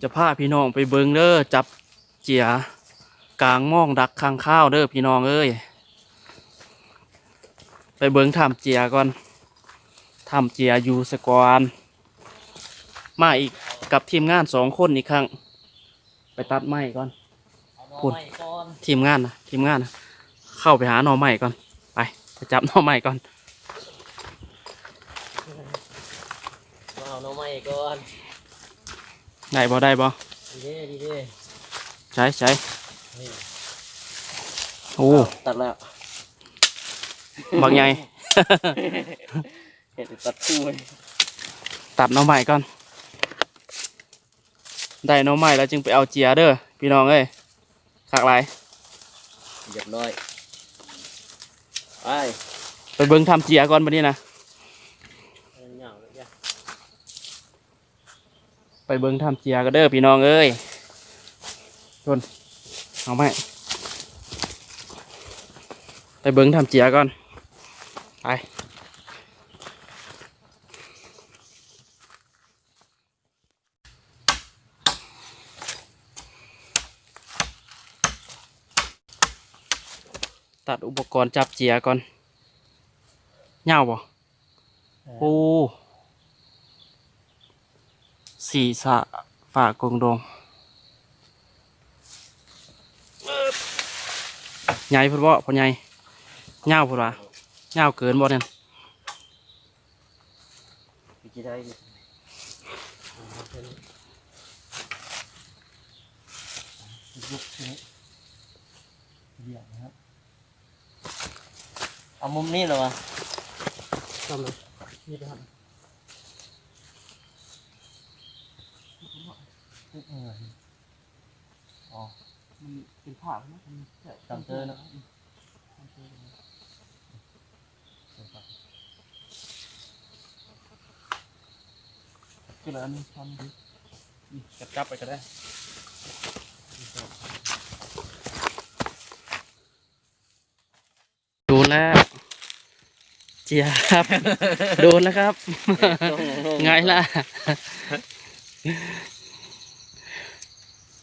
ຈະພາພີ່ນ້ອງໄປເບິ່ງເດີ ຈັບເຈຍກາງມອງດັກຄ້າງຄາວເດີພີ່ນ້ອງເອີຍ. ໄປເບິ່ງຖ້ຳເຈຍກ່ອນ ຖ້ຳເຈຍຢູ່ສະກອນ. ມາອີກກັບທີມງານສອງຄົນອີກຄັ້ງ. ໄປຕັດໄມ້ກ່ອນ ເອົາໜໍ່ ພຸ້ນ ໄມ້ກ່ອນ ທີມງານນະ ທີມງານນະ ເຂົ້າໄປຫາໜໍ່ໄມ້ກ່ອນ. ໄປ ໄປຈັບໜໍ່ໄມ້ກ່ອນ ມາເອົາໜໍ່ໄມ້ກ່ອນ. ໄດ້ບໍ່ ໄດ້ບໍ່? ດີເດ້ ດີເດ້. ໃສ ໃສ? ນີ້ ໂອ້ ຕັດແລ້ວ ບັກໃຫຍ່ ເຮັດຕັດຄູ່ ຕັດໜໍ່ໄມ້ກ່ອນ. ໄດ້ໜໍ່ໄມ້ແລ້ວຈຶ່ງໄປເອົາເຈຍເດີພີ່ນ້ອງເອີຍ. ຄັກຫຼາຍ ຮຽບຮ້ອຍ. ໄປ ໄປເບິ່ງຖ້ຳເຈຍກ່ອນບັດນີ້ນະ ໄປເບິ່ງຖ້ຳເຈຍກ່ອນເດີພີ່ນ້ອງເອີຍ. ໂດນ ເອົາໄມ້ ໄປເບິ່ງຖ້ຳເຈຍກ່ອນ ໄປ. ຕັດອຸປະກອນຈັບເຈຍກ່ອນ. ຍາວບໍ່? ເອີ ໂອ້ ສີສະຝາກົງດົງ ໃຫຍ່ພຸ້ນບໍ ພໍ່ໃຫຍ່? ຍາວພຸ້ນຫວາ? ຍາວເກີນບໍ່ນັ້ນ? ໄປຊິໄດ້ຢູ່ ຍົກຂຶ້ນ ດຽວນະ ເອົາມຸມນີ້ລະວະ ຈຳເລີຍ ນີ້ໄປຫັ້ນ ອໍ ມັນເປັນຜ້າເນາະ ມັນ ຕາມເຕີເນາະ ຕາມເຕີເນາະ ຄືລະອັນນີ້ ທຳດີ ນີ້ ຈັບໄປກໍໄດ້. ໂດນແລ້ວ ເຈຍຄັບ ໂດນແລ້ວຄັບ ເອີ ໂດນແລ້ວ ໄງລະ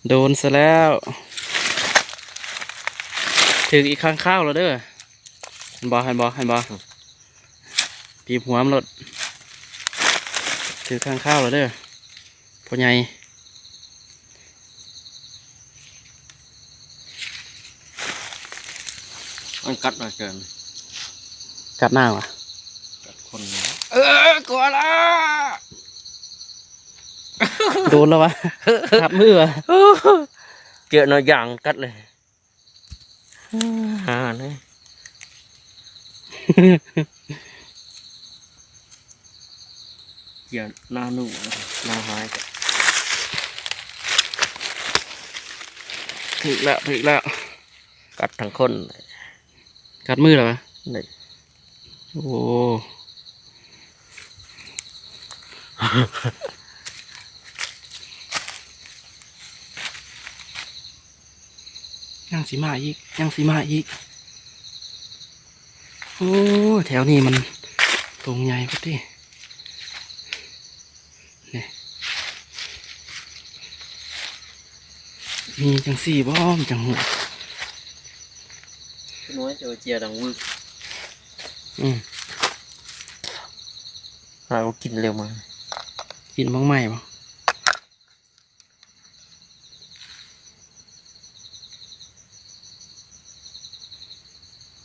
ໂດນຊະແລ້ວ ຖືກອີກຄັ້ງຄາວແລ້ວເດີ ເຫັນບໍ່ ເຫັນບໍ່ ເຫັນບໍ່? ອືມ ຕີບຫົວມັນໂລດ ຖືກຄ້າງຄາວແລ້ວເດີ ພໍ່ໃຫຍ່ ມັນກັດໜ້າເກີນ ກັດນາງຫວາ? ກັດຄົນ ເອີ ກົວລະ ໂດນແລ້ວຫວາ? ກັດມືຫວາ? ເຈີໜ້າຢາງກັດເລີຍ. ຫາເລີຍ ເຈຍໜ້າໜູ ໜ້າຫາຍ ຖືກແລ້ວ ຖືກແລ້ວ ກັດທັງຄົນ ກັດມືແລ້ວຫວາ? ນີ້ ໂອ້ ຍັງຊິມາອີກ ຍັງຊິມາອີກ ໂອ້ ແຖວນີ້ມັນຕົງໃຫຍ່ພຸ້ນຕິ ນີ້ ມີຈັ່ງຊີ້ບໍ່ ມັນຈັ່ງຮູ້ ນ້ອຍ ເຈົ້າເຈຍດັງວືດ ອືມ ຫາກໍກິນເລັວມາ ກິນໝາກໄມ້ບໍ່?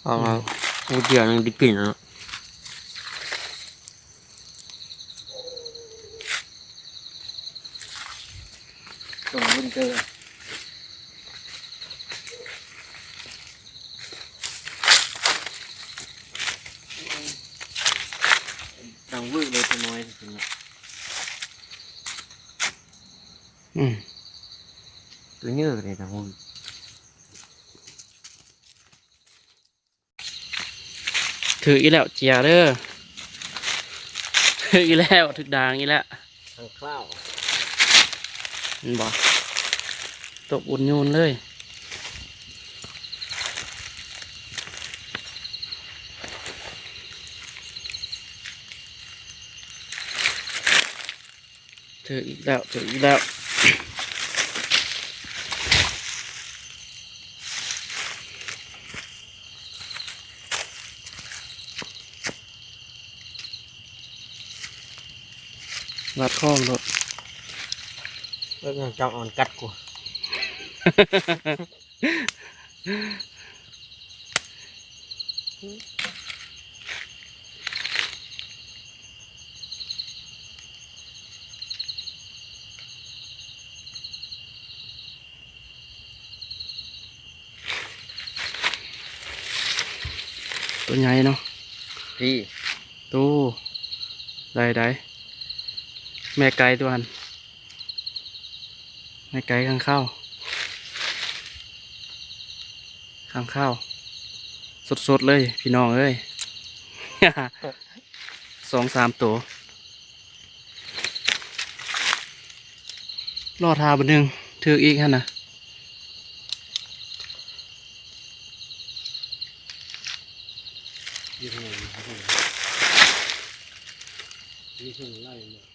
ເອົາ ອືມ ອູດຽວຍັງໄດ້ກິນເນາະ ຕົງວິນເຕີ ດັງວືດເລີຍ ຕົວນ້ອຍ ອືມ ຕົວເຍີກະໄດ້ ດັງວືດ ຖືກອີກແລ້ວ ເຈຍເດີ ຖືກອີກແລ້ວ ຖືກດາງອີກແລ້ວ ທາງຄລາວ ເຫັນບໍ່ ຕົບອຸ່ນຍູນເລີຍ. ຖືກອີກແລ້ວ ຖືກອີກແລ້ວ ວັດຄອງໂລດ. ເບິ່ງຈັງອ່ອນກັດກູ. ໂຕໃຫຍ່ເນາະ ພີ້ ໂຕ ໄດ້ໆ ແມ່ໄກ່ຕົວຫັ້ນ ແມ່ໄກ່ຂ້າງຄາວ ຂ້າງຄາວ ສົດໆ ເລີຍພີ່ນ້ອງເອີຍ ສອງສາມໂຕ. ລໍຖ້າບາດໜຶ່ງ ຖືກອີກຫັ້ນນະ. ຢູ່ທາງໃນ ຢູ່ທາງໃນ ຢູ່ທາງໃນ.